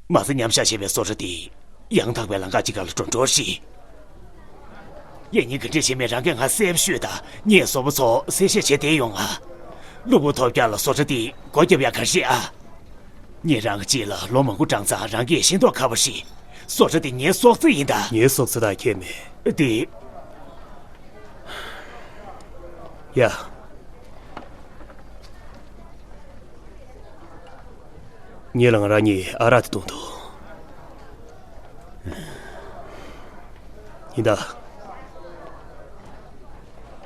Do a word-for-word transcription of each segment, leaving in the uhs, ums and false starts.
མ་རྩ་མཉམ་བཞག་བྱས་པའི་སོ་ཁྲ་དེ་ཡང་དག་པའི་ལམ་ཁ་ཅིག་སྒང་ལ་འགྲོ་འགྲོ་རེད། ཡིན་ནའི་ག་འདྲས་བྱས་མིན་རང་གིས་ང་གསལ་པོ་ཤོད་དང་། ངས་བཟོ་པ་ཚོ་གསལ་བཤད་བྱས་བསྡད་ཡོང་ང་། གློ་བུར་ཐོལ་རྒྱག་ལ་སོ་ཁྲ་དེ་སྒོ་བརྒྱབ་ཡ་ག་རེ་རེད་ཨ། ངས་རང་གི་རྗེས་ལ་ལོ་མང་པོ་འགྲངས་ཙང་རང་གིས་ཤེས་མདོག་ཁ་པོ་རེད། སོ་ཁྲ་དེ་ངའི་སྲོག་རྩ་ཡིན་ད། ངའི་སྲོག་རྩ་དང་ཁྱད་མེད། དེ། ཡ། ངེད་ལ་ང་རང་གཉིས་ཨ་རག་དེ་བཏུང་འདུག་ཡིན་ད།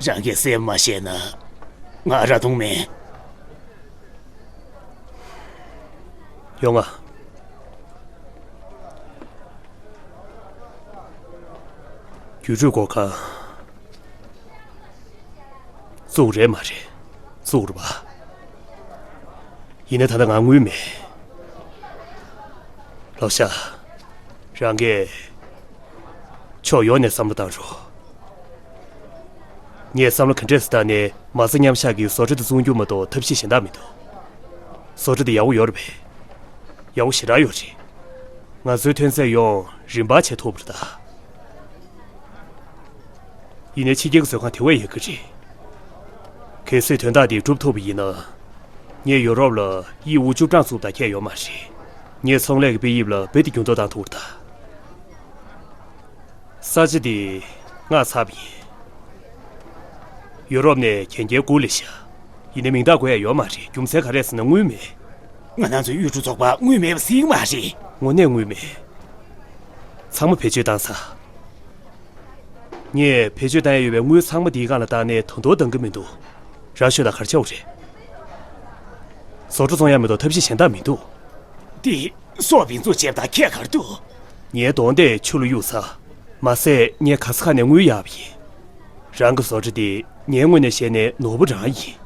རང་གིས་གསལ་པོ་མ་བཤད་ན་ང་ཨ་རག་བཏུང་མེད། ཡོང་ང་། རྒྱུ་འབྲས་སྐོར་གང་། བཙུགས་རེད་མ་རེད། བཙུགས་རེད་པ། ཡིན་ནའི་ད་ལྟ་ང་དངུལ་མེད། ལོ་ཤ། རང་གིས་ཕྱོགས་ཡོངས་ནས་བསམ་བློ་བཏང་རོགས། ངས་བསམ་བློ་ག་འདྲས་སེ་བཏང་ནའི་མ་རྩ་མཉམ་བཞག་གིས་བཟོ་གྲྭ་དེ་བཙོང་རྒྱུ་མ་གཏོགས་ཐབས་ཤེས་གཞན་དག་མི་འདུག་བཟོ་གྲྭ་དེ་ཡག་པོ་ཡོད་རེད་པས། ཡག་པོ་ཞེ་དྲག་ཡོད་རེད། ང་ཚོའི་ཐོན་རྫས་ཡོངས་རིན་སྤར་བྱེད་ཐུབ་པ་རེད་ད། ཡིན་ནའི་ཕྱི་རྒྱལ་གྱི་བཟོ་ཁང་དེ་བས་ཡག་གི་རེད། གལ་སྲིད་དོན་དག་འདི་འགྲུབ་ཐུབ་པ་ཡིན་ན། ངས་ཡུ་རོབ་ལ་དབྱི་དབུགས་བཅུ་གྲངས་བཙུགས་དང་ཁྱད་ཡོད་མ་རེད། ངས་ཚོང་ལས་ཀྱི་དཔེ་དབྱིབས་ལ་རྦད་དེ་འགྱུར་ལྡོག་བཏང་ཐུབ་པ་རེད་ད། ས་ཆ་འདི་ང་ཚབ་ཡིན། ཡུ་རོབ་ནས་གན་རྒྱའི་སྐུ་ལས་ཤ། ཡིན་ནའི་མིང་རྟགས་དགོས་ཡ་ཡོད་མ་རེད། རྒྱུ་མཚན་ག་རེ་ཟེར་ན་དངུལ་མེད། ང་རང་ཚོའི་གཡུ་འབྲུག་ཚོགས་པ་དངུལ་མེད་པ་ཟིག་མ་རེད། དངོས་གནས་དངུལ་མེད། ཚང་མ་བེད་སྤྱོད་བཏང་ཚར། ངས་བེད་སྤྱོད་བཏང་ཡ་ཡོད་པའི་དངུལ་ཚང་མ་འདིའི་སྒང་ལ་བཏང་ནས་ད་དུང་འདང་གི་མི་འདུག་རང་ཤོད་དང་། ག་རེ་བྱེད་དགོས་རེད། བཟོ་གྲྭ་བཙོང་ཡ་མི་འདུག་ཐབས་ཤེས་གཞན་དག་མི་འདུག་དེ་སྲོག་བེད་འཛུགས་བྱས་པ་དང་ཁྱད་ག་རེ་འདུག་ངའི་གདོང་དེ་ཆུ་ལ་གཡུགས་ཚར། མ་ཟད་ངས་ག་ས་ག་ནས་དངུལ་གཡར་བ་ཡིན། རང་གི་བཟོ་གྲྭ་འདི་ངའི་ངོས་ནས་བཤད་ནས་ནོར་བུ་རང་ཡིན།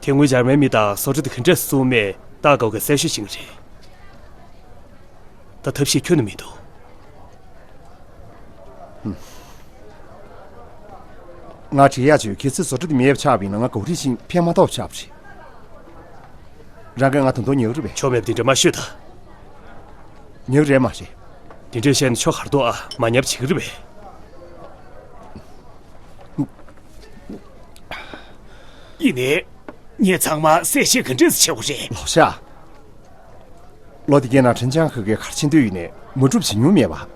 དེ་སྔོན་འཇར་མན་མི་དང་བཟོ་གྲྭ་འདི་ག་འདྲས་བཙུགས་མེད་ལྟ་དགོས་ཀྱི་གསལ་ཤོས་ཤིག་རེད། ད་ཐབས་ཤེས་ཁྱོན་ནས་མི་འདུག་ང་བྲེལ་ཡག་བྱོས། གལ་སྲིད་བཟོ་གྲྭ་འདི་མེད་པ་ཆགས་པ་ཡིན་ན་ང་གོ་རིམ་བཞིན་ཕན་མ་ཐོགས་པ་ཆགས་པ་རེད། རང་གིས་ང་ད་དུང་ཉོ་གི་རེད་པས། ཆོ་མེད་པ་དེ་འདྲ་མ་ཤོད་ད། ཉོ་གི་རེད་མ་རེད། དེ་འདྲས་བཤད་ན་ཆོ་ག་རེ་འདུག་ཨ། མ་ཉར་བྱེད་ཀྱི་རེད་པས། ཡིན་ནའི། ངས་ཚང་མ་གསལ་བཤད་ག་འདྲས་བྱེད་དགོས་རེད། ལོ་ཤ། ལོ་འདི་གའི་ནང་ཁྲིན་ཅང་ཧེ་གིས་ག་རེ་བྱེད་འདོད་ཡོད་ནའི་མ་འགྲུབ་བྱེད་མྱོང་མེད་པ།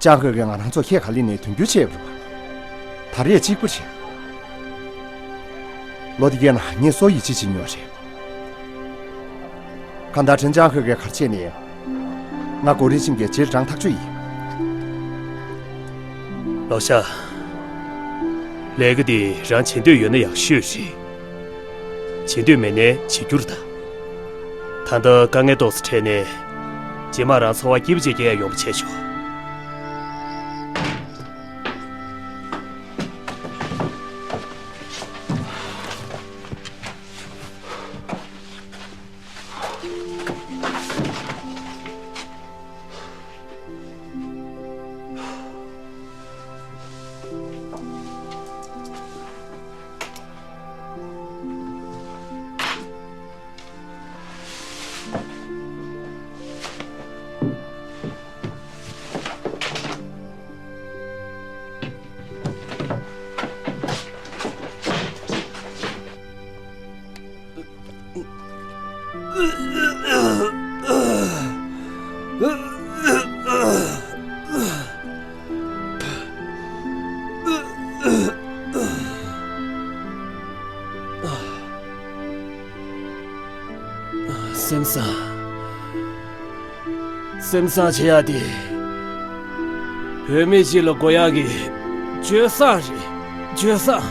ཅང་ཧེ་གིས་ང་རང་ཚོ་ཁས་ག་ལེན་ནས་དོན་འཁྱོལ་བྱས་པ་རེད་པ། ད་རེས་གཅིག་པུ་བྱས། ལོ་འདི་གའི་ནང་ངས་སུ་ཡིད་ཆེས་བྱེད་མྱོང་བ་རེད། གང་ལྟར་ཁྲིན་ཅང་ཧེ་གིས་ག་རེ་བྱས་ནའི། ང་གོ་རིམ་བཞིན་གྱི་རྗེས་འབྲང་ཐག་ཆོད་ཡིན། ལོ་ཤ། ལས་ཀ་འདི་རང་བྱེད་འདོད་ཡོད་ན་ཡག་ཤོས་རེད། བྱེད་འདོད་མེད་ནའི་བྱེད་རྒྱུ་རེད་ད། ད་ལྟ་དཀའ་ངལ་ཏོག་ཙམ་འཕྲད་ནའི། རྗེས་མ་རང་འཚོ་བ་སྐྱིད་པོ་ཅིག་སྐྱེལ་ཡ་ཡོང་བ་བྱས་ཆོག་སེམས་བཟང་། སེམས་བཟང་བྱེད་ཡ་དེ། བུད་མེད་ཅིག་ལ་དགོས་ཡག་གི་སྤྱོད་བཟང་རེད། སྤྱོད་བཟང་།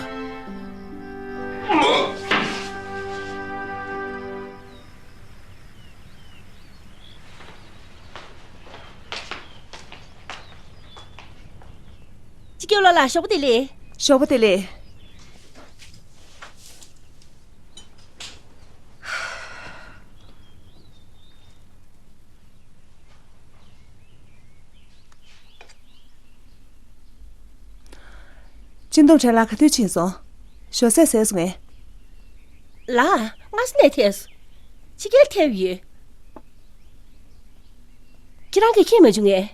ཅི་སྐྱོ་ལོ་ལ་ཞོགས་པ་བདེ་ལེགས། ཞོགས་པ་བདེ་ལེགས། སྤྱི་འདོམས་ཁྲལ་ལག་ག་དུས་ཕྱིན་སོང་། ཞོགས་ཟས་ཟས་སོང་ངས། ལགས། སྔ་ས་ནས་ཐེབས། ཕྱི་རྒྱལ་ཐེབས་ཡོད། ཁྱེད་རང་གིས་མཁྱེན་མ་བྱུང་ངས།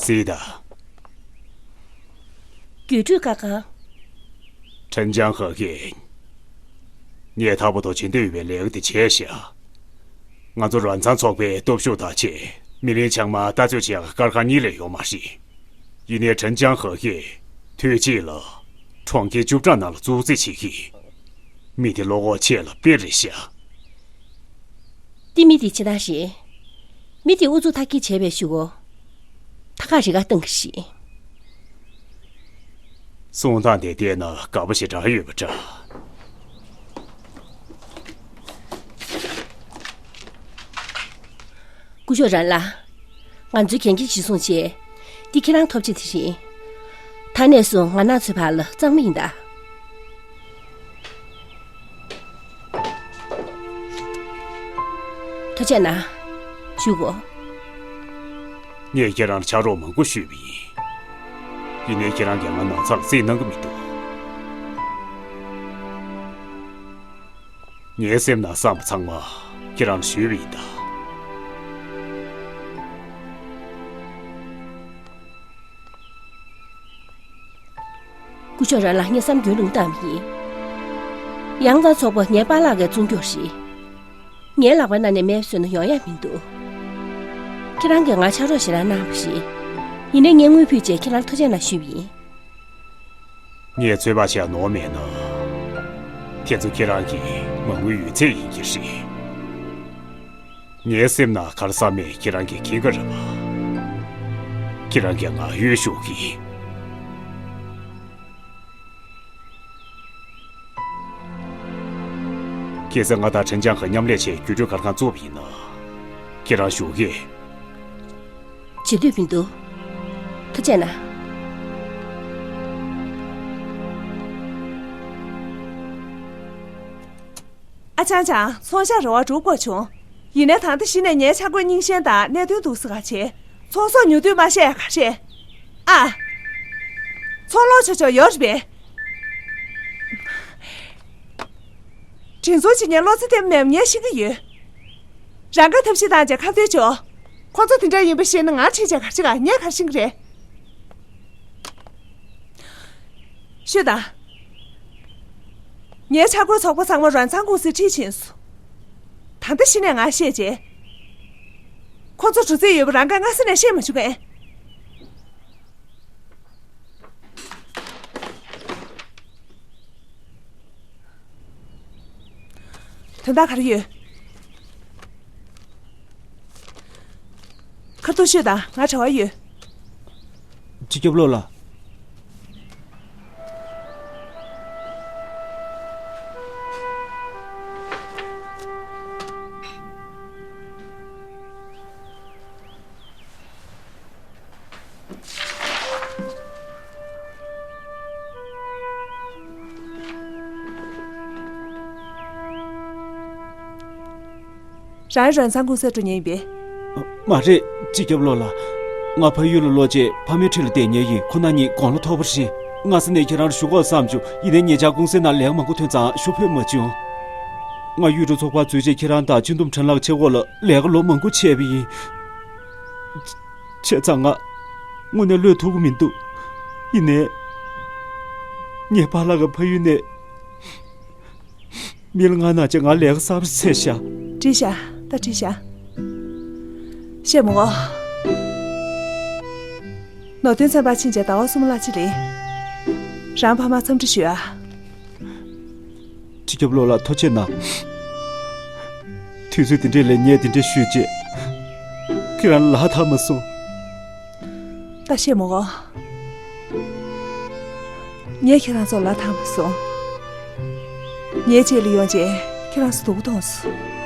སྲིད་ད། རྒྱུད་སྤྲོད་ཀ་ཁང་། ཁྲིན་ཅང་ཧེ་ཧེ། ངས་ཐག་པ་ཐོག་བྱེད་འདོད་ཡོད་པའི་ལས་ཀ་དེ་བྱས་ཤག་ང་ཚོ་རོན་ཚང་ཚོགས་པའི་སྟོབས་ཤུགས་དང་བཅས་མི་ལི་ཚང་མ་ལྟ་ཚོད་བྱེད་ཡག་སྐར་ཁང་གཉིས་ལས་ཡོད་མ་རེད། ཡིན་ནའི་ཁྲིན་ཅང་ཧེ་ཧེ། དུས་གཅིག་ལ། གྲོང་ཁྱེར་བཅུ་ཕྲག་ནང་ལ་བཙུགས་རྩིས་བྱེད་ཀྱི། མི་དེ་བློ་ཁོག་ཆེ་ལ་དཔེ་རེད་ཤག་དེ་མི་དེ་ཕྱི་ཐག་ཤེས། མི་དེ་ཨུ་ཚུགས་མཐའ་སྐྱེལ་བྱས་པའི་གཞུག་གུ། ཐ་ཁག་རི་ཁ་བཏང་གི་ཤི། གསུང་སྟངས་དེ་བལྟས་ན་དགའ་པོ་ཞེ་དྲག་ཡོད་པ་འདྲ། སྐུ་ཞབས་རན་ལགས། ང་ཚོའི་གན་རྒྱ་གཞིར་བཟུང་བྱས། འདི་ཁྱེད་རང་ཐོབ་ཆ་དེ་རེད། ད་ནས་བཟུང་ང་ནག་ཚོའི་བར་ལ་གཙང་མ་ཡིན་ད། ཐུགས་རྗེ་གནང་། བཞུགས་གོ། ངས་ཁྱེད་རང་ལ་ཕྱག་རོགས་མང་པོ་ཞུས་པ་ཡིན། ཡིན་ནའི་ཁྱེད་རང་གིས་ང་ནག་ཚང་ལ་རྩིས་གནང་གི་མི་འདུག་ངའི་སེམས་ནང་བསམ་པ་ཚང་མ་ཁྱེད་རང་ལ་ཞུས་པ་ཡིན་ད། སྐུ་ཞབས་རན་ལགས། ངས་བསམ་རྒྱུན་རིང་བཏང་བ་ཡིན། ཡང་ཚང་ཚོགས་པ་ངའི་པཱ་ལགས་ཀྱིས་བཙུགས་རྒྱུ་རེད། ངའི་ལག་པ་ནང་ནས་མེད་བཟོས་ན་ཡོང་ཡ་མི་འདུག་ཁྱེད་རང་གིས་ང་ཕྱག་རོགས་ཞེ་དྲག་གནང་བ་རེད། ཡིན་ནའི་ངས་དངུལ་ཕུལ་རྗེས་ཁྱེད་རང་ཐུགས་རྗེ་གནང་ཞུས་པ་ཡིན། ངས་ཚོད་དཔག་བྱས་ནོར་མེད་ན། དེ་ཚོ་ཁྱེད་རང་གི་མ་དངུལ་ཡོད་ཚད་ཡིན་གྱི་རེད། ངའི་སེམས་ནང་ག་རེ་བསམ་མེད་ཁྱེད་རང་གིས་མཁྱེན་གྱི་རེད་པ། ཁྱེད་རང་གིས་ང་གཡོལ་ཞུགས་ཀྱི། གལ་སྲིད་ང་དང་ཁྲིན་ཅང་གིས་མཉམ་ལས་བྱས་རྒྱུགས་སྤྲོད་སྒར་ཁང་བཙུགས་པ་ཡིན་ན། ཁྱེད་རང་ཞུགས་ཀྱི། བྱེད་འདོད་མི་འདུག་ཐུགས་རྗེ་གནང་། ཨ་ཅང་ཅང་། ཚོང་ཤག་རེ་བ་འགྲུབ་དགོས་བྱུང་། ཡིན་ནའི་ད་ལྟ་གཞི་ནས་ངའི་ཆག་སྒོའི་རྙིང་ཞེན་དང་གནད་དོན་འདུག་སེ་ག་བྱེད། ཚོང་ཟོག་ཉོ་དུས་མ་བཤད་ཡ་ག་རེད། ཨ། ཚོང་ལོག་ཆོག་ཆོག་ཡོད་རེད་པས། འགྲེམས་ཚོང་བྱེད་མཁན་བློ་རྩེ་ལྟད་མོ་མེད་པ་ངས་ཤེས་ཀྱི་ཡོད། རང་གིས་ཐབས་ཤེས་བཏང་བྱས་ཁ་གཏད་གཅོག་ཁོ་ཚོ་དེ་འདྲ་ཡིན་པ་ཤེས་ན་ང་ཁྲིད་བྱས་ག་རེ་བྱེད་ག་ངས་ག་རེ་ཤེས་ཀྱི་རེད། ཤོད་དང་། ངའི་ཆག་སྒོའི་ཚོགས་པ་ཚང་མ་རོན་ཚང་ཀུང་སིར་ཁྲིད་ཕྱིན་སོང་། ད་ལྟ་གཞི་ནས་ང་བཤད་རྗེས། ཁོ་ཚོ་འགྲོ་རྩིས་ཡོད་པ་རང་གིས་སྔ་ས་ནས་ཤེས་མ་བྱུང་ངས། དོན་དག་ག་རེ་ཡོད། ཁ་ཐུག་ཤོད་དང་། ང་བྲེལ་བ་ཡོད། སྤྱི་ཁྱབ་བློ་ལགས། རང་རོན་ཚང་ཀུང་སར་འགྲོ་མཁན་ཡིན་པས། མ་རེད། སྤྱི་ཁྱབ་བློ་ལགས། ང་ཕ་ཡུལ་ལ་ལོག་རྗེས་ཕ་མའི་འཁྲིས་ལ་བསྡད་མཁན་ཡིན། ཁོ་ན་ཉིད་དགུང་ལོ་མཐོ་པོ་རེད། སྔ་ས་ནས་ཁྱེད་རང་ལ་ཞུ་དགོས་བསམ་བྱུང་། ཡིན་ནའི་ཉེ་ཆར་ཀུང་སིའི་ནང་ལས་ཀ་མང་པོ་ཐོན་ཙང་ཞུ་ཕོད་མ་བྱུང་། ང་གཡུལ་གྲུ་ཚོགས་པར་འཛུལ་རྗེས་ཁྱེད་རང་དང་སྤྱི་འདོམས་ཁྲིན་ལགས་མཆེད་འོག་ལ་ལས་ཀ་ལོ་མང་པོ་བྱས་པ་ཡིན། བྱས་ཙང་ང་དངོས་གནས་བློས་ཐུབ་ཀྱི་མི་འདུག་ཡིན་ནའི། ངའི་པཱ་ལགས་ཀྱིས་ཕ་ཡུལ་ནས་མི་ལ་མངགས་གནང་བྱས་ང་ལས་ཀ་གསར་པ་འཚོལ་ཤག་འགྲིག་ཤག་ད་འགྲིག་ཤག་བཤད་མི་དགོས། ནོར་དོན་ཚན་པར་ཕྱིན་བྱས་ཟླ་བ་གསུམ་ལྷག་ཅིག་རིང་། རང་ཕ་མར་འཚམས་འདྲི་ཞུ་ཨ། སྤྱི་ཁྱབ་བློ་ལགས་ཐུགས་རྗེ་གནང་། དུས་ཚོད་འདི་འདྲས་ལ་ངས་འདི་འདྲ་ཞུས་རྗེས། ཁྱེད་རང་ལ་ལ་ཐག་མ་སོང་། ད་བཤད་མི་དགོས། ངས་ཁྱེད་རང་ཚོར་ལ་ཐག་མ་སོང་། ངའི་རྗེས་ལ་ཡོང་རྗེས་ཁྱེད་རང་ཚོ་སྡུག་པོ་གཏོང་སོང་།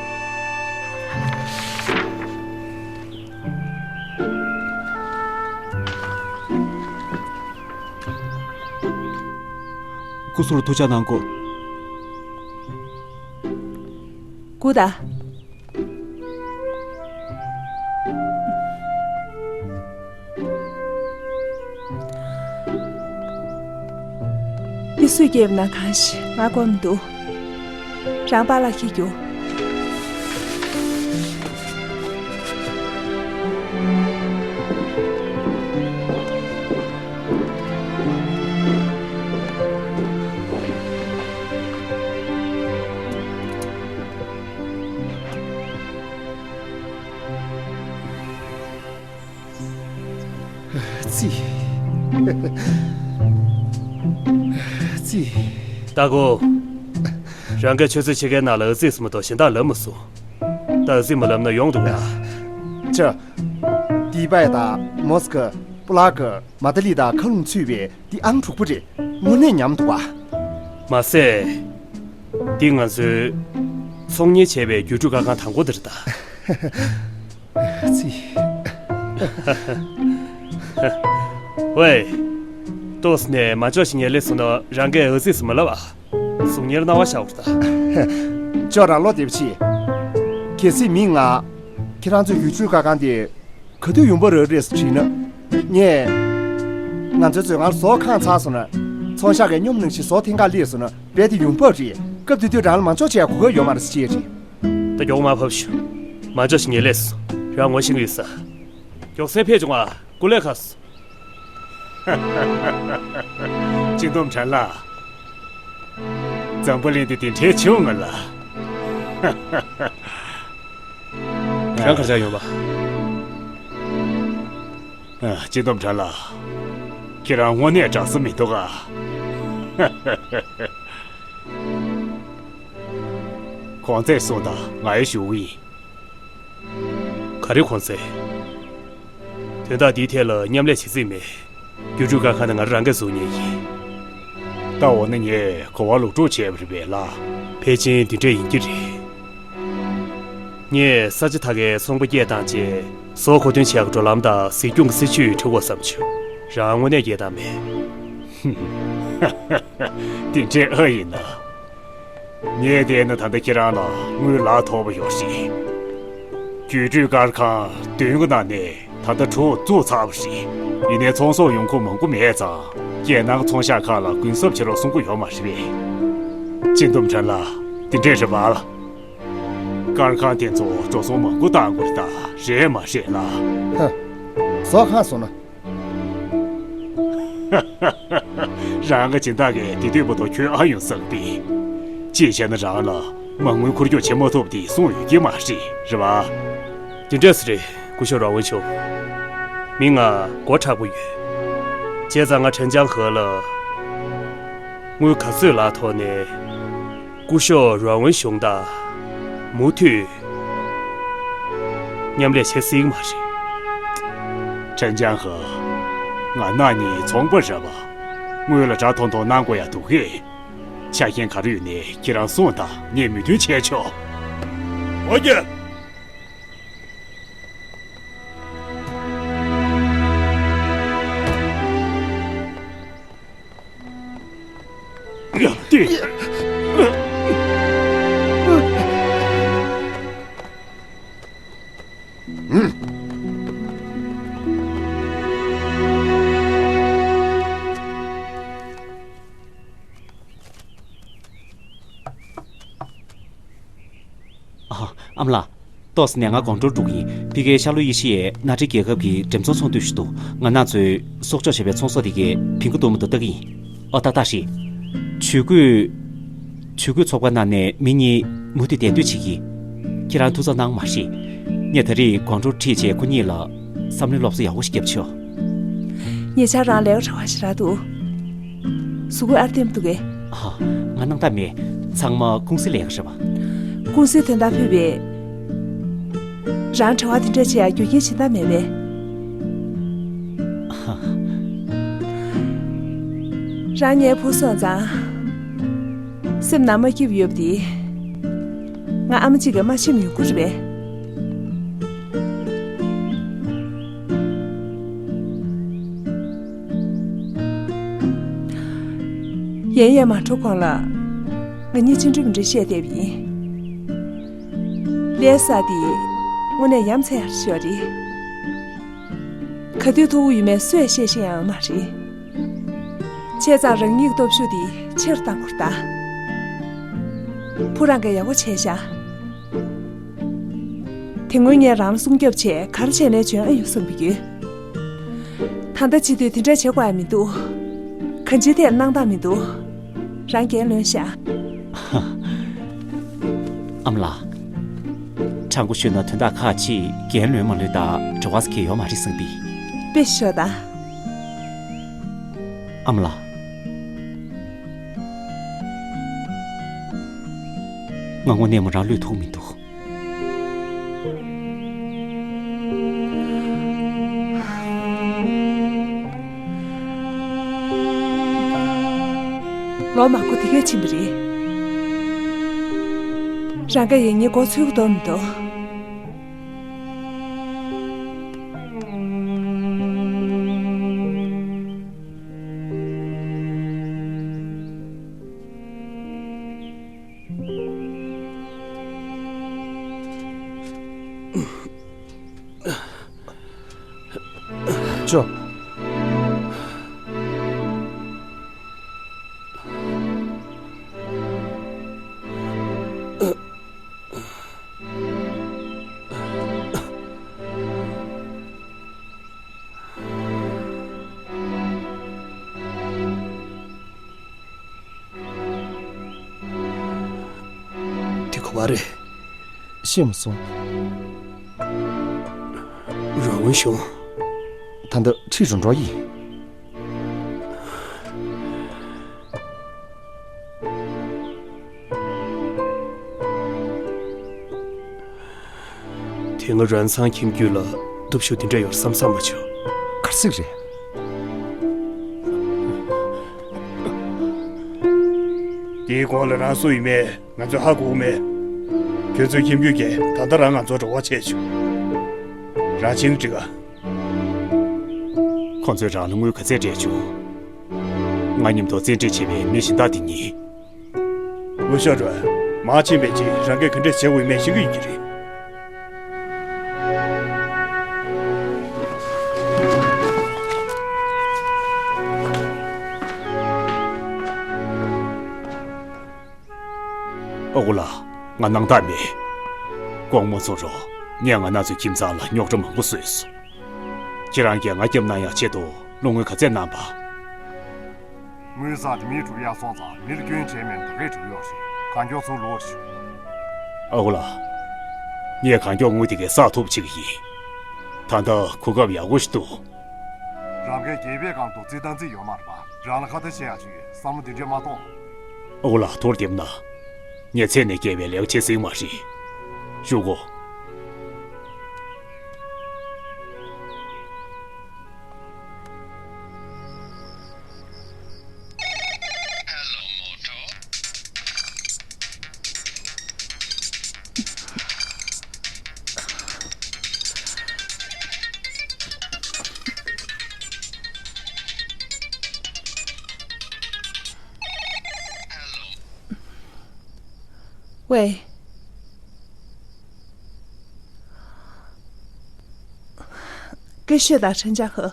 སྐུ་གཟུགས་ལ་ཐུགས་ཅག་གནང་དགོས། སྐུ་ད། ཡ། སུས་སྐྱེལ་བ་ན་གང་ཞིག་ང་དགོས་མི་འདུག་རང་པཱ་ལགས་ཁྱེར་རྒྱུགས། ཙི། ཙི། ཏ་གོ། རང་གིས་ཆུ་ཚོད་ཕྱེད་ཀའི་ནང་ལ་ཨ་ཙི་ཟེར་མ་གཏོགས་གཞན་དག་ལབ་མ་སོང་། ད་ཨ་ཙི་མ་ལབ་ན་ཡོང་འདུག་ཡ། ཅི། ཏི་པའི་དང་མོ་སི་ཀོ། པུ་ལག་གི། མ་ཏ་ལི་དང་ཁ་ལུང་ཚུད་པའི་ཏི་ཨང་དྲུག་པོ་རེད། དངོས་གནས་ཉམས་འདུག་བ། མ་ཟད། འདི་ང་ཚོའི་ཚོང་གཉེར་བྱས་པའི་རྒྱུགས་སྤྲོད་སྒར་ཁང་དང་པོ་འདི་རེད་ད། ཙི། ཝེ། ཏོག་ཙམ་ནས་མ་འཇོག་ཞིག་ཉལ་ལེ་སོང་ན་རང་གིས་ཨ་ཙི་ཟེར་མ་ལབ་ཨ། གཟུགས་གཉེར་སྣང་བ་ཤར་བ་རེད་ད། ཅོག་རང་བློ་བདེ་པོ་བྱེད། གལ་སྲིད་མིས་ང་། ཁྱེད་རང་ཚོའི་རྒྱུགས་སྤྲོད་སྒར་ཁང་དེ། ག་དུས་ཡོང་པ་རག་རེད་ཟེར་དྲིས་ན། ངས། ང་ཚོའི་མཛོད་ཁང་ཟོག་ཁེངས་ཚར་སོང་ན། ཚོང་ཤག་གིས་སྙོམས་ནང་བཞིན་ཟོག་འཐེན་ག་སླེབས་སོང་ན་རྦད་དེ་ཡོང་འབབ་རེད། སྐབས་དེ་དུས་རང་ལ་མ་འཇོག་བྱེད་ཡ་གོ་སྐབས་ཡོད་མ་རེད་ཟེར་བཤད་རེད། ད་མགྱོགས་མར་ཕབ་ཤོག་མ་འཇོག་ཞིག་ཉལ་ལེ་སོང་། རང་ངོ་ཤེས་ཀྱི་ཡོད་ས། མགྱོགས་སེ་ཕེབས་བྱུང་ང་། སྐུ་ལས་ཁག་སོང་། སྤྱི་འདོམས་ཁྲ་ལགས། འཛམ་བུ་གླིང་འདི་དེ་འདྲའི་ཆེ་བ་ང་ལ། རང་གར་བཞག་ཡོད་པ། ཨ། སྤྱི་འདོམས་ཁྲ་ལགས། ཁྱེད་རང་དངོས་གནས་དྲག་ས་མི་འདུག་ག་གོང་ཚད་གསུངས་དང་ང་ཡི་ཞུ་གི་ཡིན། ག་རེ་གོང་ཚད། དོན་དག་འདིའི་ཐད་ལ་མཉམ་ལས་བྱེད་རྩིས་མེད། རྒྱུགས་སྤྲོད་སྒར་ཁང་ནི་ང་རང་གིས་བཟུང་ཉན་ཡིན། ད་འོ་ན་ངས་གོ་བ་ལོག་སྒྲུབ་བྱས་པ་རེད་པས་ལགས། ཕལ་ཆེར་འདི་འདྲས་ཡིན་གྱི་རེད། ངས་ས་ཆ་དེ་གའི་ཚོང་པ་སྐད་བཏང་རྗེས་ཟོག་མཁོ་འདོན་བྱེད་ཡག་གི་འགྲོ་ལམ་དང་གཟིགས་སྐྱོང་གི་སྲིད་ཇུས་བྲིས་དགོས་བསམ་བྱུང་། རང་དངོས་གནས་སྐད་བཏང་མེད། དེ་འདྲས་ཨ་ཡིན་ན། ངས་བལྟས་ན་ད་ལྟ་ཁྱེད་རང་ལ་དངུལ་ལག་མཐོ་པོ་ཡོད་རེད། རྒྱུགས་སྤྲོད་སྒར་ཁང་བདུན་གྱི་ནང་ནས་ད་ལྟ་དྲུག་བཙུགས་ཚར་བ་རེད། ཡིན་ནའི་ཚོང་ཟོག་ཡོང་ཁུངས་མང་པོ་མེད་ཙང་། རྒྱལ་ནང་གི་ཚོང་ཤག་ཁག་ལ་གུན་གསབ་བྱེད་རོགས་གསུང་གི་ཡོད་མ་རེད་པས། སྤྱི་འདོམས་ཁྲ་ལགས། དེ་འདྲས་རེད་པ། སྒར་ཁང་དེ་ཚོ་འགྲོ་སོང་མང་པོ་བཏང་དགོས་རེད་ད། རེད་མ་རེད་ལགས། ཧ། ཟོག་ཁེངས་སོང་ན། རང་གི་སྦྱིན་བདག་གིས་དེ་དུས་བར་དུ་ཁྱོད་ཨ་ཡོང་བསམ་པས། ཅིའི་ཕྱིར་ན་རང་ལ་མ་དངུལ་འཁོར་རྒྱུག་བྱེད་མ་ཐུབ་དེ་གསུངས་ཡོད་ཀྱི་མ་རེད། རེད་པ། དེ་འདྲས་རེད། སྐུ་ཞབས་རང་དབང་ཆོག་མི་ང་མགོ་མཁྲེགས་པོ་ཡོད། བྱས་ཙང་ང་ཁྲེན་ཅང་ཧེ་ལ་དངུལ་ག་ཚོད་ལག་ཐོག་ནས། སྐུ་ཞབས་རོན་ཝུན་ཞུང་དང་མུ་མཐུད་མཉམ་ལས་བྱེད་སྲིད་ཀྱི་མ་རེད། ཁྲེན་ཅང་ཧེ། ང་ནང་གི་ཚོང་པ་རེད་པ། དངུལ་ལ་དྲག་ཐོང་ཐོང་གནང་དགོས་ཡ་འདུག་གས། ཆ་རྐྱེན་ག་རེ་ཡོད་ནའི་ཁྱེད་རང་གསུངས་དང་ངས་མོས་མཐུན་བྱས་ཆོག་ཨོ་ཀེ། ཨ། ཨ་མ་ལགས། ཏོག་ཙམ་ནས་ང་ཀོང་ཀྲོའུ་འགྲོ་གི་ཡིན། ཕ་གིའི་ཤར་ལྷོ་ཨེ་ཤི་ཡའི་གནའ་འབྲེལ་རྒྱལ་ཁབ་ཀྱི་འགྲེམས་ཚོང་ཚོགས་འདུ་ཞིག་འདུག་ང་རང་ཚོས་གསོག་འཇོག་བྱས་པའི་ཚོང་ཟོག་དེ་གའི་བིང་ག་འདུག་མི་འདུག་ལྟ་གི་ཡིན། ཨོ། ཏག་ཏག་རེད། ཇུས་འགོད། ཇུས་འགོད་ཚོགས་པ་ནང་ནས་མི་གཉིས་མུ་མཐུད་གདན་སྡོད་བྱེད་ཀྱི། ཁྱེད་རང་ཐུགས་འཚབ་གནང་མ་རེད། ངས་ད་རེས་ཀོང་ཀྲོའུ་ཁྲིད་བྱས་ཁོ་གཉིས་ལ་བསམ་བློའི་སློབ་གསོ་ཡག་པོ་ཞིག་བརྒྱབ་ཆོག་ཉེ་ཆར་རང་ལས་ཀ་བྲེལ་བ་ཞེ་དྲག་འདུག་གཟུགས་པོ་ཨར་ལྡེམ་འདུག་གས། ཨ། ང་སྣང་དག་མེད། ཚང་མ་ཀུང་སིའི་ལས་ཀ་རེད་པ། ཀུང་སིའི་དོན་དག་ཕུད་པས། རང་བྲེལ་བ་དེ་འདྲ་བྱེད་ཡ་རྒྱུ་རྐྱེན་གཞན་དག་མེད་པས། ཨ། རང་ངའི་བུ་སོང་ཙང་། སེམས་ནང་མ་སྐྱིད་པོ་ཡོད་པ་དེ། ང་ཨ་མ་གཅིག་གིས་མ་ཤེས་མི་དགོས་རེད་པས། ཡན་ཡན་མ་འགྲོ་གོང་ལ། ང་གཉིས་ཅི་འདྲ་མི་འདྲ་བཤད་བསྡད་པ་ཡིན། ལས་ས་དེ་དངོས་གནས་ཡ་མཚན་ཡག་ཤོས་རེད། ག་དུས་ཐུག་གི་ཡོད་མེད་སུས་ཡང་བཤད་ཤེས་ཡོད་མ་རེད། བྱས་ཙང་རང་ཉིད་སྟོབས་ཤུགས་དེ་ཆེར་བཏང་དགོས་ད། བུ་རང་གིས་ཡག་པོ་བྱས་ཤག་དེ་སྔོན་ངས་རང་ལ་སྲུང་སྐྱོབ་ཆེད་ག་རེ་བྱས་ནའི་འཇོན་ཨེ་ཡོང་བསམ་གྱི་ཡོད། ད་ལྟ་བྱེད་དུས་དེ་འདྲ་བྱེད་དགོས་ཡ་མི་འདུག་གང་ཅིའི་ཐད་སྣང་དག་མི་འདུག་རང་རྒྱལ་ལོན་ཤག་ཨ་མ་ལགས། ཁྲང་ཀོ་ཤོད་ན་དོན་དག་ཁག་ཅིག་རྒྱལ་ལོན་མ་ལོན་དང་འབྲེལ་བ་ཟེར་གྱི་ཡོད་མ་རེད་བསམ་པས། དཔེ་ཤོད་དང་། ཨ་མ་ལགས། ང་དངོས་གནས་མོ་རང་བློས་ཐུག་མི་འདུག་ལོ་མང་པོ་དེ་གས་ཕྱིན་པ་རེད། རང་ག་ཡིན་ངའི་མགོ་ཚོས་ཀྱི་འདུག་མི་འདུག་ཅོ། དེ་ག་བ་རེད། ཤེས་མ་སོང་། རང་དབང་བྱུང་། ད་ལྟ་ཁྲིད་རུ་འགྲོ་ཡིན། དེ་སྔ་རང་ཚང་ཁྱིམ་རྒྱུད་ལ་སྟོབས་ཤུགས་དེ་འདྲ་ཡོད་བསམ་བསམ་མ་བྱུང་། གར་སྲིད་རེད། དེའི་གོང་ལ་རང་སུ་ཡིན་མེད་ང་ཚོས་ཧ་གོ་གི་མེད། ཁྱོད་ཚོའི་ཁྱིམ་རྒྱུད་ཀྱིས་ད་ལྟ་རང་ང་ཚོར་བྲོ་བ་བྱས་བྱུང་། རང་ཕྱིན་ན་འགྲིག་ག་ཁོང་ཚོས་རང་ལ་དངུལ་ག་ཚད་སྤྲད་བྱུང་། ང་མཉམ་དུ་བཙན་ཁྲིད་བྱས་པའི་མི་གཞན་དག་དེ་གཉིས། འུ་ཤོག་རོལ། མར་ཕྱིན་པའི་རྗེས་རང་གིས་ག་འདྲས་བྱེད་དགོས་མེད་ཤེས་ཀྱི་ཡོད་ཀྱི་རེད། ཨ་ཁུ་ལགས། ང་སྣང་དག་མེད། དགོངས་མ་ཚོམ་རོགས། ངས་ང་རང་ཚོའི་ཁྱིམ་ཚང་ལ་རྙོག་དྲ་མང་པོ་བཟོས་སོང་། ཁྱེད་རང་གིས་ང་སྐྱབས་གནང་ཡག་ཆེད་དུ་བློ་ངོར་ག་ཚད་གནང་པ། དངུལ་བསགས་ཏེ་མི་སྒྲུབ་ཡག་སོང་ཙང་མི་ལ་སྐྱོན་བྱས་མེད་ན་ད་རེས་སྒྲུབ་ཡོད་རེད། གང་མགྱོགས་ཚུར་ལོག་ཤོག་ཨ་ཁུ་ལགས། ངས་གང་མགྱོགས་དངུལ་དེ་གའི་བསགས་ཐུབ་བྱེད་ཀྱི་ཡིན། ད་ལྟ་གོ་སྐབས་ཡག་པོ་ཞིག་འདུག་རང་གིས་རྒྱལ་པོའི་སྒང་དུ་རྩིས་བཏང་རྩིས་ཡོད་མ་རེད་པ། རང་ལ་ཁ་ཏ་བྱེད་ཡག་ཅིག་ཡོད་བསམ་བློ་འདི་འདྲས་མ་གཏོང་། ཨ་ཁུ་ལགས་ཐུགས་རྗེ་གནང་། ངས་ཚད་ནས་བརྒལ་བའི་ལས་ཀ་བྱེད་སྲིད་མ་རེད། བཞུགས་གོ། ཝེ། སྐད་ཤོད་དང་ཁྲེན་ཅཱ་ཧེ།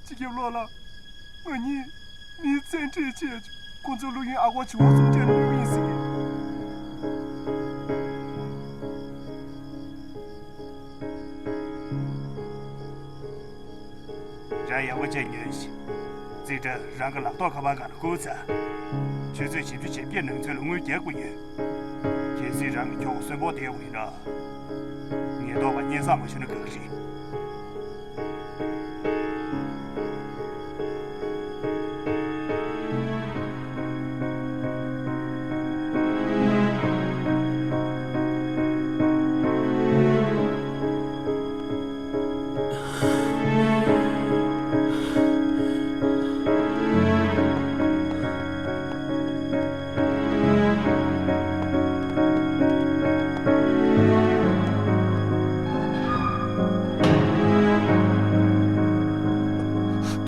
སྤྱི་ཁྱབ་བློ་ལགས། ང་གཉིས་མིས་བཙན་ཁྲིད་བྱས་བྱུང་། ཁོ་ཚོའི་བློ་ཡིན་ཨ་ཁུ་བ་བྱིའུ་གསུམ་བྱས་ནས་སྨྱོ་གི་ཡིན་ཟེར། རང་ཡག་པོ་བྱས་ཉོན་ཞིག་རྩིས་ཁྲ་རང་གི་ལག་ཐོག་ཁ་པར་སྒང་ལ་བསྐུར་ཚར། ཆུ་ཚོད་བཞི་བཅུ་ཞེ་བརྒྱད་ནང་ཚུད་ལ་དངུལ་རྒྱག་དགོས་ཡོད། གལ་སྲིད་རང་གི་ཁྱོ་ག་གསོན་པོ་བསྡད་ཡོད་པ་ཡིན་ན། ཉེན་རྟོག་པ་སྙན་སེང་མ་ཞུས་ན་དགའ་གི་རེད།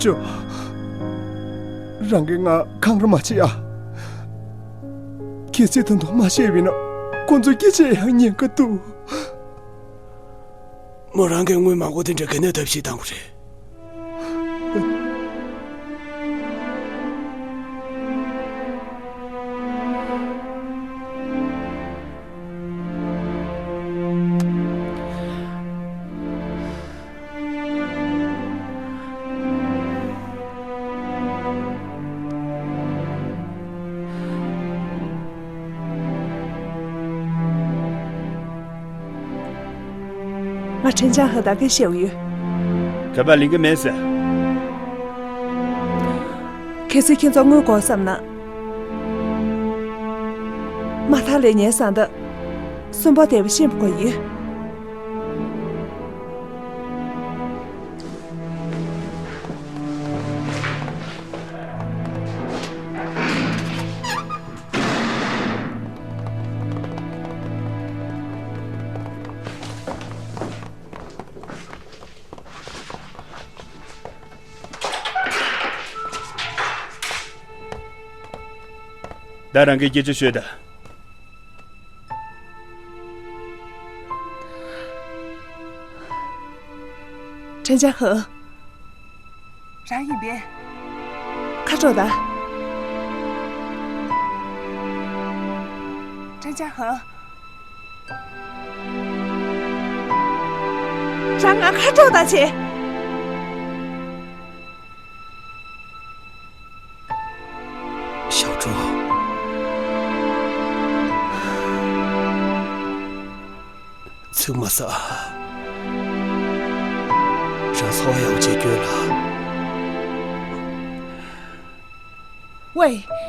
ཅོ། རང་གིས་ང་འཁང་ར་མ་བྱེད་ཨ། གལ་སྲིད་ད་དུང་མ་བཤད་པ་ཡིན་ན་ཁོ་ཚོ་སྐྱེ་ཆེད་ཡང་ཉེན་ཁ་འདུག་མོ་རང་གིས་དངུལ་མང་པོ་དེ་འདྲ་ག་ནས་ཐབས་ཤེས་བཏང་དགོས་རེད། ང་ཁྲེན་ཅང་ཧེ་དང་སྐད་བཤད་ཡོད། ག་པར་ལེན་གི་མེད་ཟེར། གལ་སྲིད་ཁྱེད་ཚོ་དངུལ་དགོས་བསམ་ན། མ་ཐག་ལས་ཉན་བཟང་ད། སུན་པོ་དེ་བ་ཤེས་པ་དགོས་ཡོད། ད་རང་གི་སྐད་ཆ་ཤོད་ད། ཁྲེན་ཅང་ཧེ། རང་ཡིན་པས། ཁ་དྲོ་ད། ཁྲེན་ཅང་ཧེ། རང་ང་ཁ་དྲོ་ད་བྱེད། ཞའོ་ཀྲུའུ། ཚིག་མ་ཟ། རང་ཚོགས་ཡག་པོ་བྱེད་རྒྱུ་ལ། ཝེ།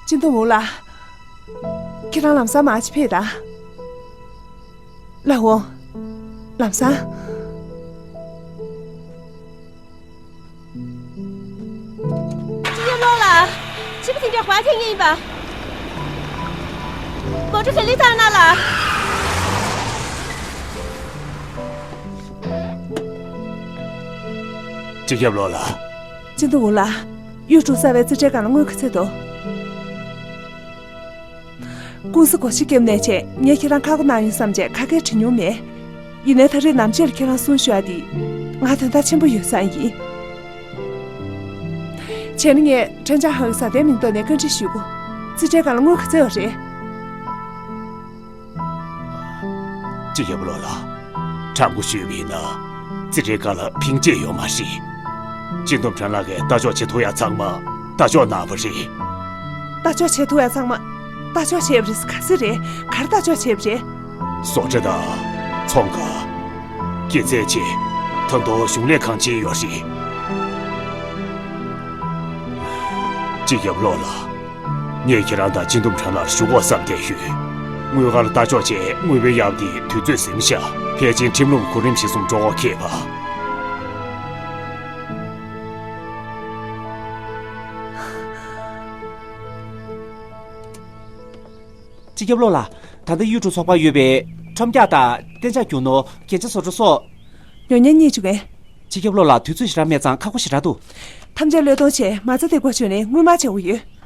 ཅིན་ཏུང་ཝུའུ་ལགས། ཁྱེད་རང་ལམ་སང་མར་ཕྱིར་ཕེབས་དང་། ལགས་འོང་། ལམ་སང་། སྤྱི་ཁྱབ་བློན་ལགས། ཕྱི་པོ་དེ་འདྲ་དཔའ་ཐེངས་ཡིན་པ། མོ་ཊ་ག་ལེར་བཏང་གནང་ལགས། སྤྱི་ཁྱབ་བློན་ལགས། ཅིན་ཏུང་ཝུའུ་ལགས། གཡུ་ཀྲུང་གསར་པའི་རྩིས་ཁྲའི་སྒང་ལ་དངུལ་ག་ཚད་འདུག་ཀུང་སི་སྒོ་ཕྱེ་བརྒྱབ་ནས་བྱས། ངས་ཁྱེད་རང་ཁ་སྒོ་གནང་ཡོང་བསམ་བྱས་ག་གེ་དྲི་མྱོང་མེད། ཡིན་ནའི་ད་རེས་ནམ་ཕྱེད་ལ་ཁྱེད་རང་གསུང་ཞུ་ཡ་འདི། ང་དོན་དག་ཆེན་པོ་ཡོད་ཙང་ཡིན། བྱས་ན་ངས་ཁྲེན་ཅང་ཧེ་གི་བཟའ་ཟླའི་མིང་ཐོག་ནས་བཀའ་འདྲི་ཞུ་དགོས། རྩིས་ཁྲའི་སྒང་ལ་དངུལ་ག་ཚད་ཡོད་རེད། སྤྱི་ཁྱབ་བློན་ལགས། དྲང་པོ་ཞུས་པ་ཡིན་ན། རྩིས་ཁྲའི་སྒང་ལ་ཕིང་ཅེས་ཡོད་མ་རེད། ཅིན་ཏུང་ཁྲེན་ལགས་ཀྱིས་ལྟ་ཕྱོགས་བྱེད་ཐུབ་ཡ་ཚང་མ་ལྟ་ཕྱོགས་གནང་བ་རེད། ལྟ་ཕྱོགས་བྱེད་ཐུབ་ཡ་ཚང་མ་ལྟ་ཕྱོགས་བྱས་པ་རེད། ག་ཚོད་རེད། ག་རེ་ལྟ་ཕྱོགས་བྱས་པ་རེད། བཟོ་གྲྭ་དང་། ཚོང་ཁང་། དགེ་རྩའི་ཆེད། ད་དུང་གཞུང་ལས་ཁང་ཆེན་ཡོད་རེད། སྤྱི་ཁྱབ་བློན་ལགས། ངས་ཁྱེད་རང་དང་ཅིན་ཏུང་ཁྲེན་ལགས་ཞུ་དགོས་བསམ་བསྡད་ཡོད། དངུལ་ཁང་ལ་ལྟ་ཕྱོགས་བྱས་དངུལ་བུན་གཡར་ཏེ་དུས་ཚོད་ཟིན་ཤག་ཕལ་ཆེར་ཁྲིམས་ལུགས་གོ་རིམ་གཞིར་བཟུང་འགྲོ་དགོས་ཁེལ་བ། སྤྱི་ཁྱབ་བློན་ལགས། ད་ལྟ་གཡུ་ཀྲུང་ཚོགས་པར་ཡོད་པའི་ཁྲོམ་རྒྱག་དང་གཏན་འཇགས་རྒྱུ་ནོར། རྒྱན་ཆ་བཟོ་གྲྭ་སོགས། ཉོ་མཁན་རྙེད་བཅུག་གས། སྤྱི་ཁྱབ་བློན་ལགས། དུས་ཚོད་ཞེ་དྲག་མེད་ཙང་ཁག་པོ་ཞེ་དྲག་འདུག་ཐམས་ཅད་བློས་གཏོང་བྱས་མ་རྩ་འདེགས་པ་བྱོས་ནས་དངུལ་སྨར་བྱེད་དགོས་ཡོད།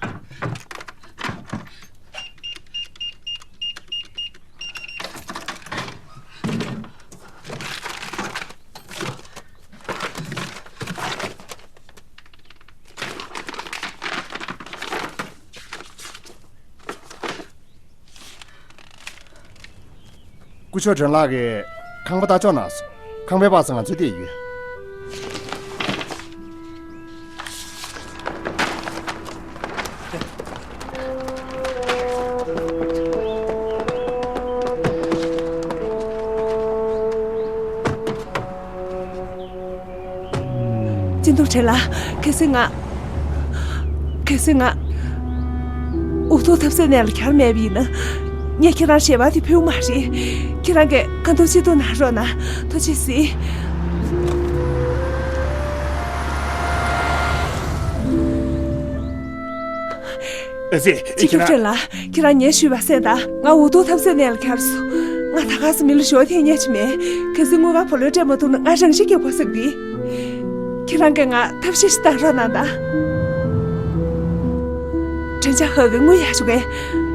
སྐུ་ཞབས་ཁྲེན་ལགས་ཀྱིས་ཁང་པ་ལྟ་ཕྱོགས་གནང་སོང་། ཁང་པའི་བར་ཙམ་ང་ཚོས་བལྟས་ཡོད། ཅིན་ཏུང་ ཁྲེན་ལགས། གལ་སྲིད་ང་། གལ་སྲིད་ང་། འུ་ཐུག་ཐབས་ཟད་གནས་ལ་གྱར་མེད་པ་ཡིན་ན། ངས་ཁྱེད་རང་ཞལ་པར་དེ་ཕུལ་མ་རེད། ཁྱེད་རང་གིས་ཁ་འཐོར་ཅི་ཐུབ་གནང་རོགས་གནང་། ཐུགས་རྗེ་གཟིགས། ཨ་ཙི། སྤྱི་ཁྱབ་ཁྲེན་ལགས། ཁྱེད་རང་ངས་ཞུས་པ་གསན་དང་། ང་འུ་ཐུག་ཐབས་ཟད་གནས་ལ་གྱར་སོང་། ང་ད་ག་སེ་མི་ལ་ཞོ་ཐེངས་ཉེ་ཆི་མེད། གལ་སྲིད་དངུལ་ཁང་བུ་ལོན་སྤྲད་མ་ཐུབ་ན་ང་རང་ཤི་རྒྱག་དགོས་ས་རེད། ཁྱེད་རང་གིས་ང་ཐབས་ཤེས་ཤིག་བཏང་རོགས་གནང་དང་། ཁྲེན་ཅང་ཧེ་གིས་དངུལ་ཡག་ཤོས་གན།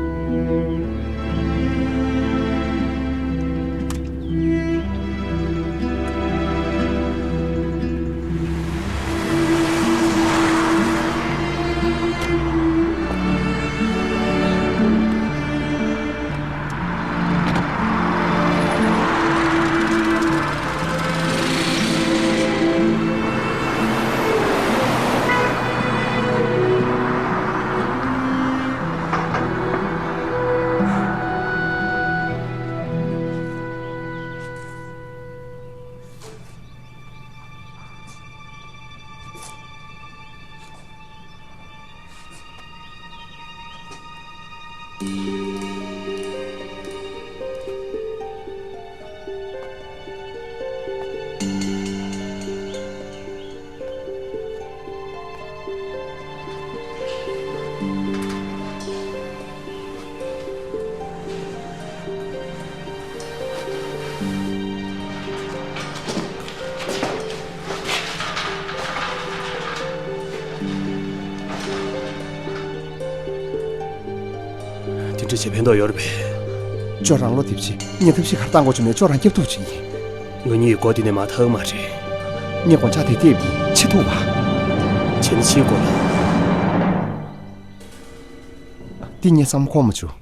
དེ་འདྲ་བྱེད་ཕན་ཐོགས་ཡོད་རེད་པས། ཁྱོད་རང་བློ་བདེ་པོ་བྱེད། ངས་ཐབས་ཤེས་ག་རེ་བཏང་དགོས་བྱུང་ནའི་ཁྱོད་རང་སྐྱོབ་ཐུབ་བྱེད་ཡིན། ང་གཉིས་སྒོ་འདི་ནས་མ་ཐར་གི་མ་རེད། ངས་སྒོ་ལྕགས་དེ་བརྒྱབ་ཡིན། ཕྱི་ཐུག་པ། བྱས་ན་ཕྱིའི་སྒོ་ལ། འདི་ངས་བསམ་བློ་འཁོར་མ་བྱུང་།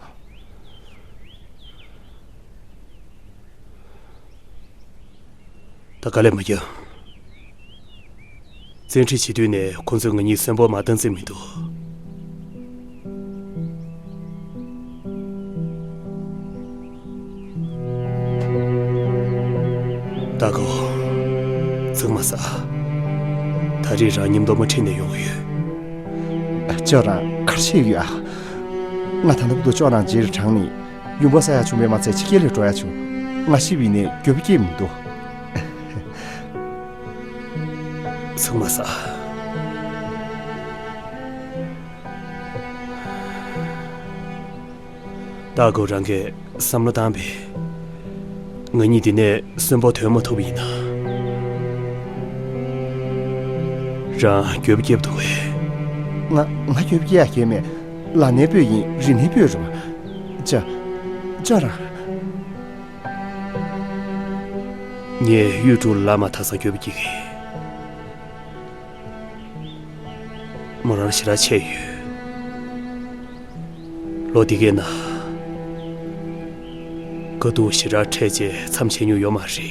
ད་དཀའ་ལས་མ་རྒྱབ། བཙན་ཁྲིད་བྱེད་དུས་ནས་ཁོ་ཚོས་ང་གཉིས་གསོན་པོ་མ་བཏང་རྩིས་མི་འདུག། ཏཱ་ཀོ། ཚིག་མ་ཟ། ད་རེས་རང་མཉམ་དུ་མ་ཁྲིད་ནས་ཡོང་གི་ཡོད། ཁྱོད་རང་ག་རེ་བྱེད་ཀྱི་ཡོད་ཨ། ང་ད་ལྟ་བར་དུ་ཁྱོད་རང་རྗེས་ལ་འབྲངས་ནས། ཡུམ་བུ་ཟ་ཡག་བྱུང་བས་མ་ཚད་ཕྱི་རྒྱལ་ལ་འགྲོ་ཡག་བྱུང་། ང་ཤི་བ་ཡིན་ནའི་འགྱོད་པ་སྐྱེ་མི་འདུག། ཚིག་མ་ཟ། ཏཱ་ཀོ། རང་གིས་བསམ་བློ་བཏང་པས། ང་གཉིས་འདི་ནས་གསོན་པོ་ཐོན་མ་ཐུབ་པ་ཡིན་ན། རང་འགྱོད་པ་སྐྱེ་འདུག་གས། ང་ང་འགྱོད་པ་སྐྱེ་ཡག་གང་ཡང་མེད། ལག་ནས་སྤོས་ཡིན། རིག་ནས་སྤོས་རེད་པ། ཅོ། ཅོ་རང་། ངས་ཡུས་ཀྲུའུ་ལ་ལབ་མ་ཐག་ཙང་འགྱོད་པ་སྐྱེ་གི། མོ་རང་ཞེ་དྲག་ཆེ་ཡོད། ལོ་འདི་གའི་ནང་དཀའ་སྡུག་ཞེ་དྲག་འཕྲད་རྗེས་མཚམས་ཆད་མྱོང་ཡོད་མ་རེད།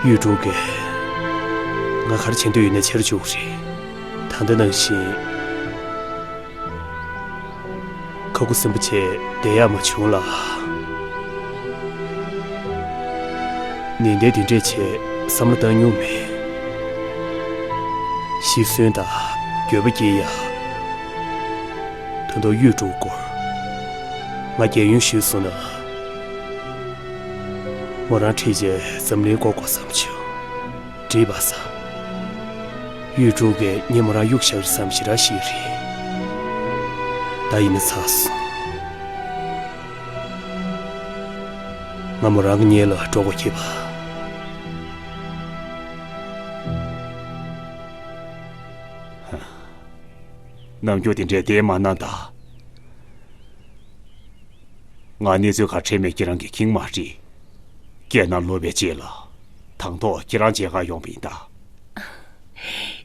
ཡུས་ཀྲུའུ་གིས་ང་ག་རེ་བྱེད་འདོད་ཡོད་ནའི་བྱེད་རུ་འཇུག་གི་རེད། ད་ལྟ་ནང་བཞིན་ཁ་ཁུ་སིམ་པོ་བྱས་བསྡད་ཡག་མ་བྱུང་ལ། ནན་ཏན་འདི་འདྲས་བྱས་བསམ་བློ་བཏང་མྱོང་མེད། ཤི་གསོན་དང་འགྱོད་པ་སྐྱེ་ཡག། ད་དུང་ཡུས་ཀྲུའུ་སྐོར། ང་རྒས་ཡོལ་ཞུས་སོང་ན། མོ་རང་ཁྲིད་བྱས་འཛམ་གླིང་སྐོར་དགོས་བསམ་བྱུང་། འགྲིག་པ་ས། ཡུས་ཀྲུའུ་གིས་ངས་མོ་རང་གཡུག་བཞག་རེད་བསམ་ཞེ་དྲག་ཞིག་རེད། ད་ཡིན་ན་ཚར་སོང་། ང་མོ་རང་གི་སྙིང་ལ་འགྲོ་དགོས་ཀྱི་པ། ནམ་རྒྱུན་དེ་འདྲའི་བསྡད་མ་གནང་དང་། ང་གནས་ཚུལ་ག་འཕྲད་མེད་ཁྱེད་རང་གིས་ཁེངས་མ་རེད། སྐྱེས་ན་ལོ་བའི་རྗེས་ལ་དང་ཐོག་ཁྱེད་རང་མཇལ་ཁ་ཡོང་བ་ཡིན་ད།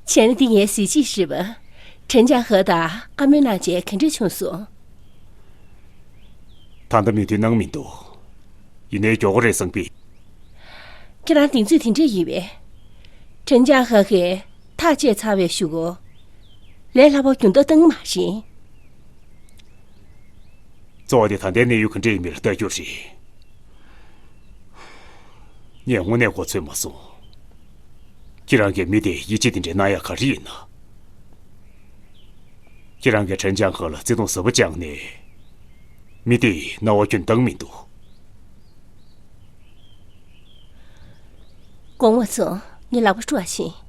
བྱས་ན་འདི་ངའི་གཟི་བརྗིད་རེད་པ། ཁྲེན་ཅང་ཧེ་དང་བཀའ་མོལ་གནང་རྗེས་ག་འདྲ་བྱུང་སོང་། ད་ལྟ་མོས་མཐུན་གནང་མི་འདུག། ཡིན་ནའི་མགྱོགས་པོ་རེད་བསམ་པས། ཁྱེད་རང་གདེང་ཚོད་དེ་འདྲས་ཡིན་པས། ཁྲེན་ཅང་ཧེ་གིས་ཐག་བཅད་ཚར་བའི་གཞུག་གུ། ལས་སླ་པོ་རྒྱུན་ལྡོག་བཏང་མ་རེད། གཙོ་བོ་དེ་ད་ལྟའི་གནས་ཡུལ་ག་འདྲས་ཡིན་མིན་ལ་ལྟ་རྒྱུ་རེད། ངས་དངོས་གནས་མགོ་ཚོས་མ་སོང་། ཁྱེད་རང་གིས་མི་དེ་ཡིད་ཆེས་དེ་འདྲའི་གནང་ཡག་ག་རེ་ཡིན་ན། ཁྱེད་རང་གིས་ཁྲེན་ཅང་ཁ་ལ་བརྩེ་དུང་ཟབ་པོ་བཅངས་ནས། མི་དེ་ཡི་སྣང་བ་ཁྱོན་བཏང་མི་འདུག་གོང་མ་ཚོ། ངའི་ལག་པ་བཀྲུ་བ་ཕྱིན།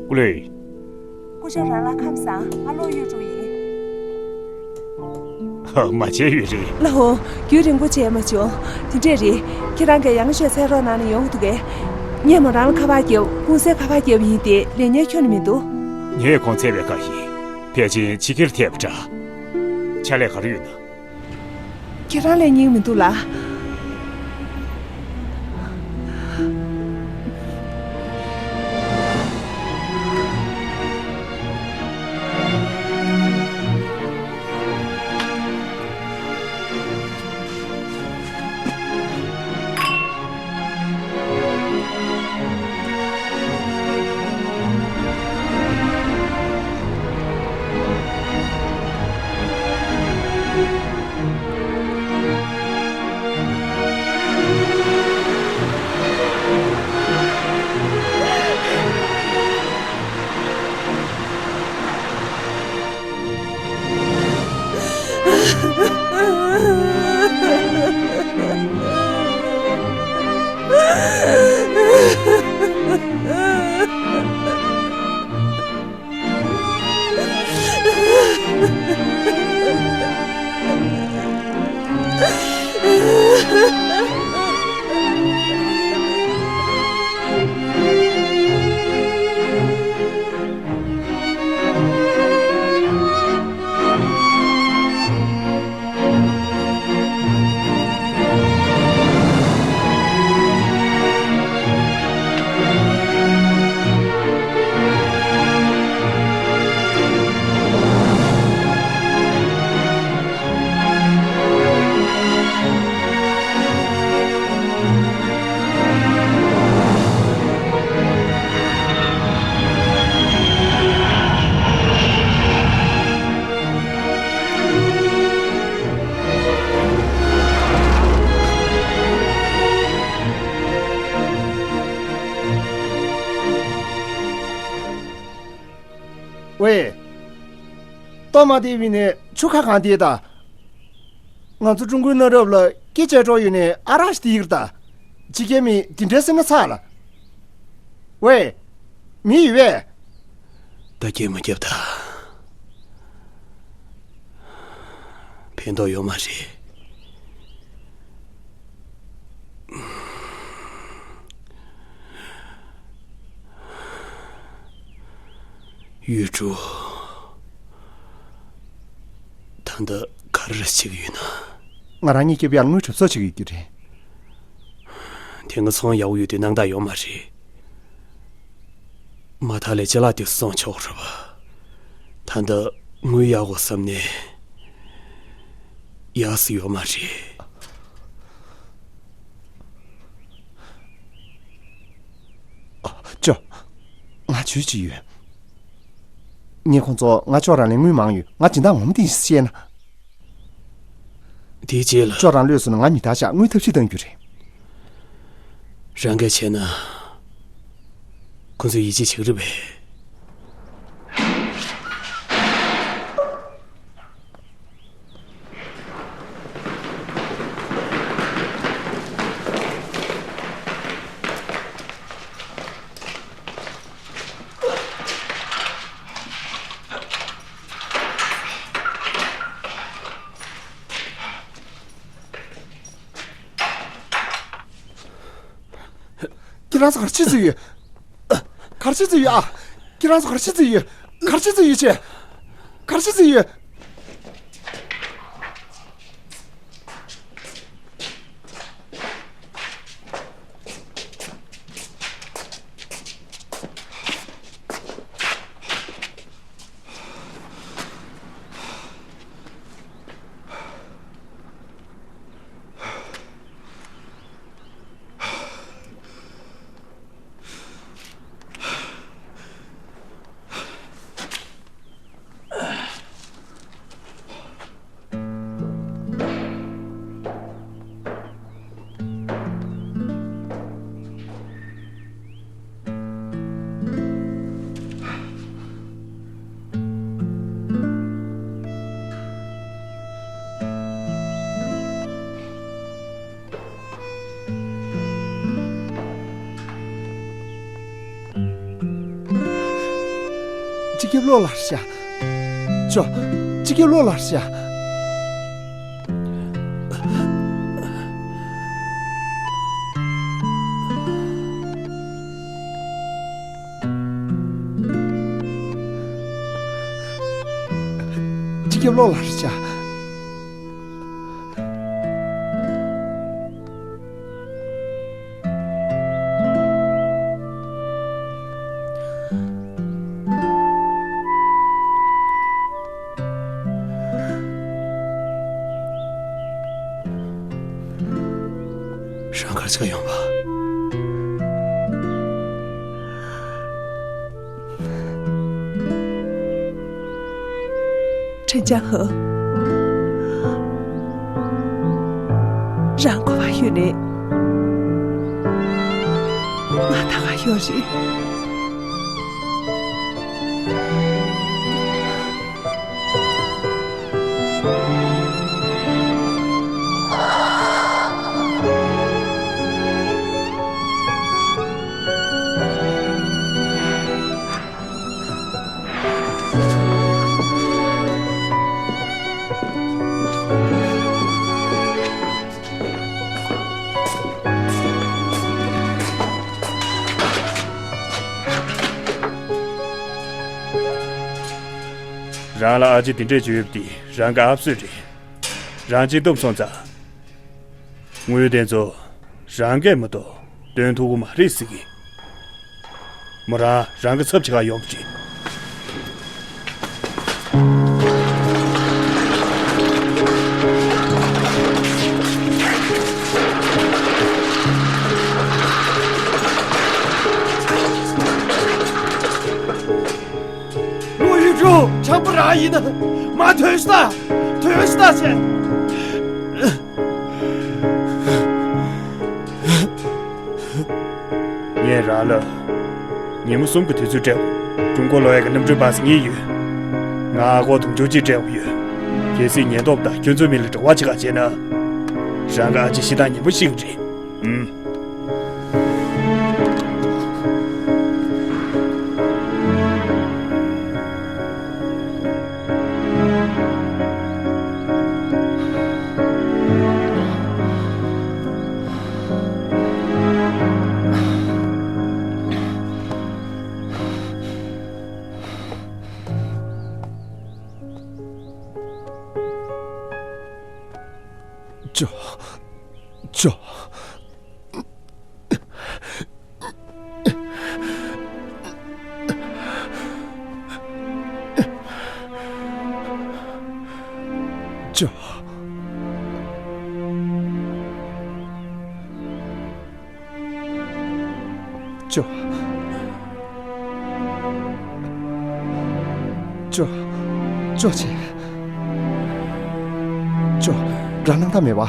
ཀུ་ལེ། སྐུ་ཞབས་རང་ལ་ཁམས་བཟང་། ང་ལོ་གཡུ་ཀྲུང་ཡིན། ཧ། མ་བྱས་ཡོད་རེད། ལ་ཧོ། རྒྱུན་རིང་པོ་བྱས་མ་བྱུང་། དེ་འདྲས་རེད། ཁྱེད་རང་གིས་ཡང་ཞོལ་འཚོལ་རོགས་གནང་ན་ཡོང་གི་འདུག་གས། ངས་མོ་རང་ལ་ཁ་པར་བརྒྱབ། ཀུང་སིར་ཁ་པར་བརྒྱབ་ཡིན་ཏེ་ལན་ཉན་ཁྱོན་ནས་མི་འདུག་ངས་ཁོང་འཚོལ་བའི་བཀའ་ཡིན། ཕལ་ཆེར་ཕྱི་རྒྱལ་ཐལ་བ་འདྲ། ཕྱག་ལས་ག་རེ་ཡོད་ན། ཁྱེད་རང་ལས་སྙིང་མི་འདུག་ལ། ཝེ། ཏོ་མ་དེ་བི་ནས་ཆུ་ཁ་གང་དེ་ད། ང་ཚོ་ཀྲུང་གོའི་གནའ་རབས་ལ་སྐད་ཆ་གྲོགས་ཡོད་ནས་ཨ་རག་ཤི་དེ་ཡིར་ད། ཕྱི་རྒྱལ་མི་དེ་འདྲའི་སེམས་ན་ཚ་ལ། ཝེ། མི་ཡི་ཝེ། ད་སྐད་མ་རྒྱབ་ད། ཕན་ཐོགས་ཡོད་མ་རེད། ཡུལ་གྲུ། ད་ལྟ་ག་རེ་བྱེད་ཀྱི་ཡོད་ན། ང་རང་གཉིས་ཀྱི་ཡར་དངུལ་གྲབས་གསོག་བྱེད་ཀྱི་ཡོད་ཀྱི་རེད། དེ་སྔ་ཚོང་ཡག་པོ་ཡོད་དུས་སྣང་དག་ཡོད་མ་རེད། མ་མཐའ་ལས་ཅ་ལག་དེ་ཚོ་བཙོང་ཆོག་རེད་པ། ད་ལྟ་དངུལ་ཡག་པོ་བསམ་ནས་ཡག་སུ་ཡོད་མ་རེད། ཨ། ཅོ། ང་ཇུས་ཅིག་ཡོད། ངས་ཁོང་ཚོ་ང་ཅོག་རང་ལས་དངུལ་མང་ཡོད། ང་སྦྱིན་བདག་ངོ་མ་དེ་བཤད་ན། དེའི་རྗེས་ལ། ཅོག་རང་ལོས་སུ་ན་ང་མི་རྟག་ཤག་དངུལ་ཐབས་ཤེས་གཏང་རྒྱུ་རེད། རང་གིས་བྱས་ན། ཁོ་ཚོས་ཡིད་ཆེས་བྱེད་ཀྱི་རེད་པས། ཁྱེད་རང་ཚོ་ག་རེ་བྱེད་ཀྱི་ཡོད། ག་རེ་བྱེད་ཀྱི་ཡོད་ཨ། ཁྱེད་རང་ཚོ་ག་རེ་བྱེད་ཀྱི་ཡོད། ག་རེ་བྱེད་ཀྱི་ཡོད་ཅེ། ག་རེ་བྱེད་ཀྱི་ཡོད། སྤྱི་ཁྱབ་བློ་ལ་ཤ། ཅོ། སྤྱི་ཁྱབ་བློ་ལ་ཤ། སྤྱི་ཁྱབ་བློ་ལ་ཤ། རང་གར་ཆགས་ཡོང་བ། ཁྲེན་ཅང་ཧོ། རང་གོ་བ་ཡོད་ནི། ང་ད་ག་ཡོད་རེད། རང་ལ་ཨ་ཅེ་དེ་འདྲས་བྱོས་ཡོད་པ་དེ་རང་གི་ཨབ་སོད་རེད། རང་གཅིག་སྡུག་སོང་ཙང་། དངུལ་དེ་ཚོ་རང་གིས་མ་གཏོགས་འདོན་ཐུབ་ཀྱི་མ་རེད་ཟེར་གི། མོ་རང་རང་གི་ཚབ་བྱེད་ག་ཡོང་གི་རེད། ལོ་ཡུལ་གྲུ་ཆང་པོ་རང་ཡིན་ན་མ་ཐོན་ཤི་ད། ཐོན་ཤི་ད་ཟེར། ངས་རང་ལ་ཉིན་མོ་གསུམ་གྱི་དུས་ཚོད་སྤྲད། ཀྲུང་གོ་ལོག་ཡག་གི་གནམ་གྲུའི་པ་སེ་ངས་ཡོད། ང་ཨ་ཁོ་དུང་ཕྱུར་གཅིག་སྤྲད་དགོས་ཡོད། གལ་སྲིད་ཉེན་རྟོག་དང་ཁྱོད་ཚོའི་མི་ལ་འབྲེལ་བ་བྱེད་ག་བྱས་ན། རང་གི་ཨ་ཅེ་ཤི་སྟངས་ངན་པ་ཤེས་ཀྱི་རེད། ཨུམ། ཅོ། ཅོ། ཅོ། ཅོ། ཅོ། ཅོ་ཆེ། ཅོ། དགྲ་སྣང་དག་མེད་པ།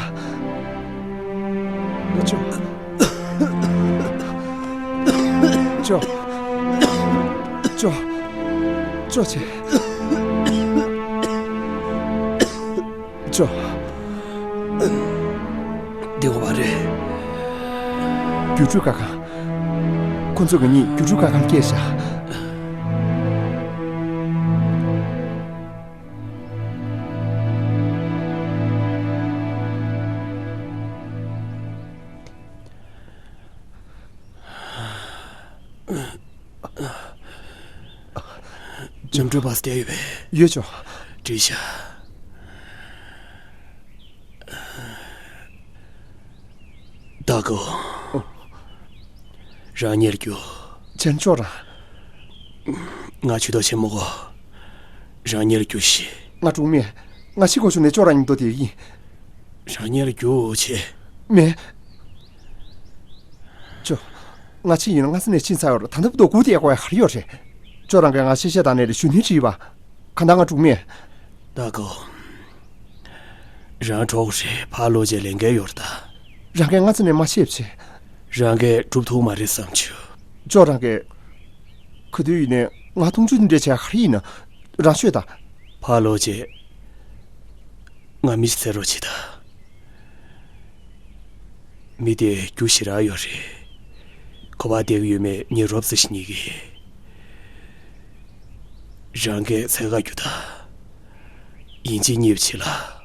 ཅོ། ཅོ། ཅོ། ཅོ་ཆེ། ཅོ། བདེ་བ་རེད། སྒྱུ་འཕྲུལ་སྒར་ཁང་། ཁོ་ཚོ་གཉིས་སྒྱུ་འཕྲུལ་སྒར་ཁང་སྐྱེལ་བཞག་ནམ་གྲུ་བ་སི་བསྡད་ཡོད་པས། ཡོད་ཅོ། བྲིས་ཤག་ད་གོ། རང་ཉལ་རྒྱུ། ཅན་ཅོ་རང་། ང་ཆུ་ཏོ་ཆེན་མོ་གོ། རང་ཉལ་རྒྱུ་ཤི། ང་གྲོགས་མེད། ང་ཤི་གོ་ཆུ་ནས་ཅོ་རང་ཉིན་ཏོ་དེ་ཡིན། རང་ཉལ་རྒྱུ་ཆེ། མེད། ཅོ། ང་ཆི་ཡིན་ང་ས་ནས་ཕྱིན་ཚར་ཡོད་རེད། ད་ལྟ་བུ་དོ་སྒུག་དེ་ཡག་པོ་ཡག་ཧར་ཡོད་རེད། ཅོ་རང་གིས་ང་ཤེས་བཤད་དང་ནས་རེ་ཞུ་ནི་བྲིས་པ། ག་ད་ང་གྲོགས་མེད། ད་གོ། རང་གྲོགས་རེད་ཕ་ལོ་རྗེ་ལས་འགན་ཡོད་རེད་ད། རང་གིས་ང་ཚོ་ནས་མ་ཤེས་བྱེད། རང་གིས་གྲུབ་ཐུབ་མ་རེད་བསམ་བྱུང་། ཅོ་རང་གིས། ག་དུས་ཡིན་ནས་ང་མཐོང་ཆུང་འདི་འདྲས་བྱས་ཧར་ཡིན་ན། རང་ཤོད་ད། ཕ་ལོ་རྗེ། ང་མི་ཞིག་ཟེར་རོགས་བྱེད་ད། མི་དེ་རྒྱུ་ཞེ་དྲག་ཡོད་རེད། ཁོ་པ་བསྡད་ཀྱི་ཡོད་མེད་ངས་རོབ་ཙམ་ཞིག་ཉན་གི་ཡིན། རང་གིས་འཚོལ་ག་རྒྱུགས་ད། ཡིན་གཅིག་མིན་གཅིག་ལ།